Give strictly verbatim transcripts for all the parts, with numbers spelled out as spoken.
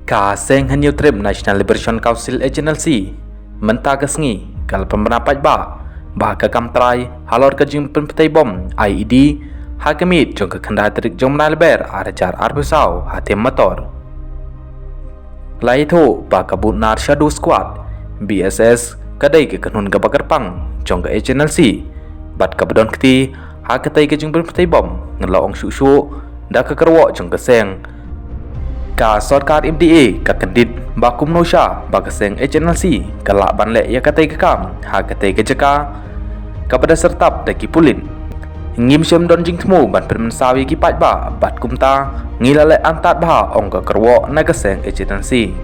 Ka Seng Hynñiewtrep National Liberation Council H N L C mynta ka sngi ka la pynbna paidbah ba ka kam trai halor ka jingpynptei bom I E D ha ka miet jong ka khyndai tarik jong u bnai Lber ar hajar arphew saw ha Them Mator. La ïathuh ba ka Butnar Shadow Squad, B S S, ka dei ka kynhun kaba kyrpang jong ka H N L C bad kaba don kti ha katei ka jingpynptei bom, ngi la ong shuh shuh da ka kyrwoh jong ka seng. Ka sorkar M D A ka kyndit ba kumno sha ba ka seng H N L C ka lah ban leh ïa katei ka kam ha katei ka jaka kaba da syrtap da ki pulit. Ngim shym don jingthmu ban pynmynsaw ïa ki paidbah bad kumta ngi la leh antad bha, ong ka kyrwoh na ka seng H N L C.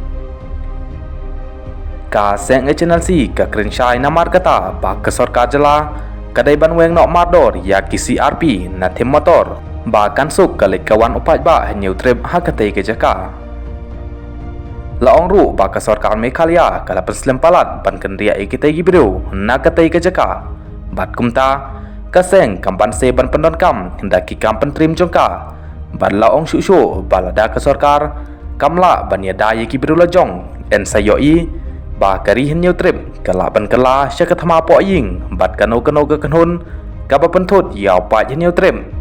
Ka seng H N L C ka kren shai namar kata ba ka sorkar jylla ka dei ban weng noh mardor ïa ki C R P na Them Mator ba kan suk ka leit ka wan u paidbah Hynñiewtrep ha katei ka jaka. La ong ruh ba ka sorkar Meghalaya ka la pynslem palat ban kynriah ïa kitei ki briew na katei ka jaka bad kumta ka seng kam banse ban pyndonkam da ki kam pyntriem jong ka. Bad la ong shuh shuh ba lada ka sorkar kam lah ban ïada ïa ki briew la jong, yn sa ïohi ba ka ri Hynñiewtrep ka lah ban kylla sha ka thma poh ïing bad kano kano ka kynhun kaba pynthut ïa u paid Hynñiewtrep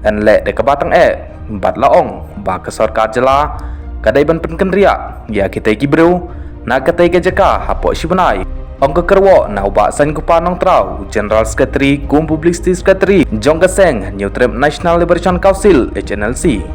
yn leh da kaba tang eh. Bad la ong ba ka sorkar jylla ka dei ban pynkynriah ïa kitei ki briew na katei ka jaka hapoh shi bnai, ong ka kyrwoh na u Bah Sainkupar Nongtraw, General Secretary kum Publicity Secretary jong ka seng Hynñiewtrep National Liberation Council H N L C.